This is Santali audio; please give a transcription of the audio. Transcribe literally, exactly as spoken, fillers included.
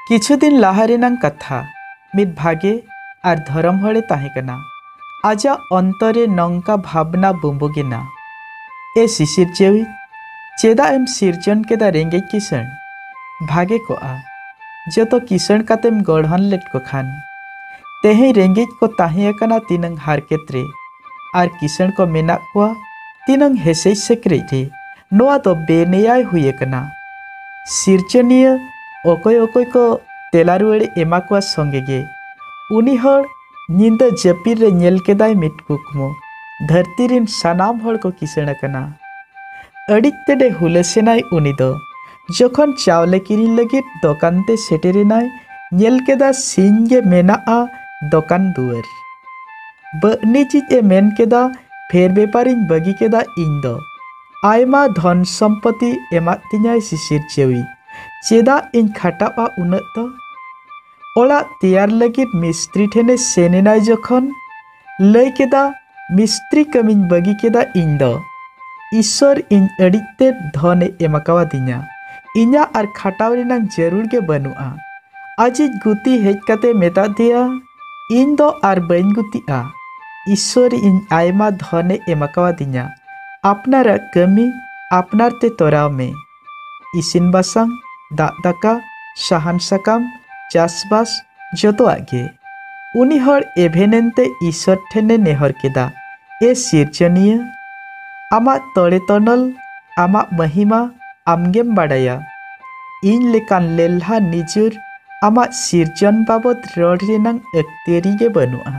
ᱠᱤᱪᱷᱩ ᱫᱤᱱ ᱞᱟᱦᱟ ᱨᱮᱱᱟᱝ ᱠᱟᱛᱷᱟ᱾ ᱢᱤᱫ ᱵᱷᱟᱜᱮ ᱟᱨ ᱫᱷᱚᱨᱚᱢ ᱦᱚᱲᱮ ᱛᱟᱦᱮᱸ ᱠᱟᱱᱟ᱾ ᱟᱡᱟᱜ ᱚᱱᱛᱚᱨ ᱨᱮ ᱱᱚᱝᱠᱟ ᱵᱷᱟᱵᱽᱱᱟ ᱵᱩᱸᱵᱩᱜ ᱮᱱᱟ, "ᱮ ᱥᱤᱥᱤᱨ ᱡᱤᱣᱤ, ᱪᱮᱫᱟᱜ ᱮᱢ ᱥᱤᱨᱡᱚᱱ ᱠᱮᱫᱟ ᱨᱮᱸᱜᱮᱡ ᱠᱤᱥᱟᱹᱬ? ᱵᱷᱟᱜᱮ ᱠᱚᱜᱼᱟ ᱡᱚᱛᱚ ᱠᱤᱥᱟᱹᱬ ᱠᱟᱛᱮᱢ ᱜᱚᱲᱦᱚᱱ ᱞᱮᱫ ᱠᱚ ᱠᱷᱟᱱ᱾ ᱛᱮᱦᱮᱧ ᱨᱮᱸᱜᱮᱡ ᱠᱚ ᱛᱟᱦᱮᱸ ᱟᱠᱟᱱᱟ ᱛᱤᱱᱟᱹᱝ ᱦᱟᱨᱠᱮᱛ ᱨᱮ, ᱟᱨ ᱠᱤᱥᱟᱹᱬ ᱠᱚ ᱢᱮᱱᱟᱜ ᱠᱚᱣᱟ ᱛᱤᱱᱟᱹᱝ ᱦᱮᱥᱮᱡ ᱥᱮᱠᱨᱮᱡ ᱨᱮ᱾ ᱱᱚᱣᱟ ᱫᱚ ᱵᱮᱱᱮᱭᱟᱭ ᱦᱩᱭ ᱟᱠᱟᱱᱟ᱾" ᱥᱤᱨᱡᱚᱱᱤᱭᱟᱹ ᱚᱠᱚᱭ ᱚᱠᱚᱭ ᱠᱚ ᱛᱮᱞᱟ ᱨᱩᱣᱟᱹᱲᱮ ᱮᱢᱟ ᱠᱚᱣᱟ ᱥᱚᱸᱜᱮ ᱜᱮ᱾ ᱩᱱᱤ ᱦᱚᱲ ᱧᱤᱫᱟᱹ ᱡᱟᱹᱯᱤᱫ ᱨᱮ ᱧᱮᱞ ᱠᱮᱫᱟᱭ ᱢᱤᱫ ᱠᱩᱠᱢᱩ, ᱫᱷᱟᱹᱨᱛᱤ ᱨᱤᱱ ᱥᱟᱱᱟᱢ ᱦᱚᱲ ᱠᱚ ᱠᱤᱥᱟᱹᱬ ᱟᱠᱟᱱᱟ᱾ ᱟᱹᱰᱤᱡ ᱛᱮᱫ ᱮ ᱦᱩᱞᱟᱹᱥ ᱮᱱᱟᱭ ᱩᱱᱤ ᱫᱚ᱾ ᱡᱚᱠᱷᱚᱱ ᱪᱟᱣᱞᱮ ᱠᱤᱨᱤᱧ ᱞᱟᱹᱜᱤᱫ ᱫᱚᱠᱟᱱ ᱛᱮ ᱥᱮᱴᱮᱨ ᱮᱱᱟᱭ, ᱧᱮᱞ ᱠᱮᱫᱟ ᱥᱤᱧ ᱜᱮ ᱢᱮᱱᱟᱜᱼᱟ ᱫᱚᱠᱟᱱ ᱫᱩᱣᱟᱹᱨ᱾ ᱵᱟᱹᱱᱤᱡᱤᱡ ᱮ ᱢᱮᱱ ᱠᱮᱫᱟ, "ᱯᱷᱮᱨ ᱵᱮᱯᱟᱨᱤᱧ ᱵᱟᱹᱜᱤ ᱠᱮᱫᱟ ᱤᱧ ᱫᱚ᱾ ᱟᱭᱢᱟ ᱫᱷᱚᱱ ᱥᱚᱢᱯᱚᱛᱤ ᱮᱢᱟᱫ ᱛᱤᱧᱟᱭ ᱥᱤᱥᱤᱨ ᱡᱤᱣᱤ, ᱪᱮᱫᱟᱜ ᱤᱧ ᱠᱷᱟᱴᱟᱜᱼᱟ ᱩᱱᱟᱹᱜ ᱫᱚ?" ᱚᱲᱟᱜ ᱛᱮᱭᱟᱨ ᱞᱟᱹᱜᱤᱫ ᱢᱤᱥᱛᱨᱤ ᱴᱷᱮᱱᱮ ᱥᱮᱱ ᱮᱱᱟᱭ ᱡᱚᱠᱷᱚᱱ, ᱞᱟᱹᱭ ᱠᱮᱫᱟ, "ᱢᱤᱥᱛᱨᱤ ᱠᱟᱹᱢᱤᱧ ᱵᱟᱹᱜᱤ ᱠᱮᱫᱟ ᱤᱧ ᱫᱚ᱾ ᱤᱥᱥᱚᱨ ᱤᱧ ᱟᱹᱰᱤᱡ ᱛᱮᱫ ᱫᱷᱚᱱᱮ ᱮᱢ ᱟᱠᱟᱣᱟᱫᱤᱧᱟ, ᱤᱧᱟᱹᱜ ᱟᱨ ᱠᱷᱟᱴᱟᱣ ᱨᱮᱱᱟᱜ ᱡᱟᱹᱨᱩᱲ ᱜᱮ ᱵᱟᱹᱱᱩᱜᱼᱟ᱾" ᱟᱡᱤᱡ ᱜᱩᱛᱤ ᱦᱮᱡ ᱠᱟᱛᱮ ᱢᱮᱛᱟᱫ ᱫᱮᱭᱟ, "ᱤᱧ ᱫᱚ ᱟᱨ ᱵᱟᱹᱧ ᱜᱩᱛᱤᱜᱼᱟ᱾ ᱤᱥᱥᱚᱨ ᱤᱧ ᱟᱭᱢᱟ ᱫᱷᱚᱱᱮ ᱮᱢ ᱟᱠᱟᱣᱟᱫᱤᱧᱟ᱾ ᱟᱯᱱᱟᱨᱟᱜ ᱠᱟᱹᱢᱤ ᱟᱯᱱᱟᱨ ᱛᱮ ᱛᱚᱨᱟᱣ ᱢᱮ, ᱤᱥᱤᱱ ᱵᱟᱥᱟᱝ, ᱫᱟᱜ ᱫᱟᱠᱟ, ᱥᱟᱦᱟᱱ ᱥᱟᱠᱟᱢ, ᱪᱟᱥᱵᱟᱥ, ᱡᱚᱛᱚᱣᱟᱜ ᱜᱮ᱾" ᱩᱱᱤ ᱦᱚᱲ ᱮᱵᱷᱮᱱ ᱮᱱᱛᱮ ᱤᱥᱥᱚᱨ ᱴᱷᱮᱱᱮ ᱱᱮᱦᱚᱨ ᱠᱮᱫᱟ, "ᱮ ᱥᱤᱨᱡᱚᱱᱤᱭᱟᱹ, ᱟᱢᱟᱜ ᱛᱚᱲᱮ ᱛᱚᱱᱚᱞ, ᱟᱢᱟᱜ ᱢᱟᱹᱦᱤᱢᱟ ᱟᱢᱜᱮᱢ ᱵᱟᱰᱟᱭᱟ᱾ ᱤᱧ ᱞᱮᱠᱟᱱ ᱞᱮᱞᱦᱟ ᱱᱤᱡᱩᱨ ᱟᱢᱟᱜ ᱥᱤᱨᱡᱚᱱ ᱵᱟᱵᱚᱫ ᱨᱚᱲ ᱨᱮᱱᱟᱝ ᱟᱹᱠᱛᱤᱭᱟᱹᱨᱤ ᱜᱮ ᱵᱟᱹᱱᱩᱜᱼᱟ᱾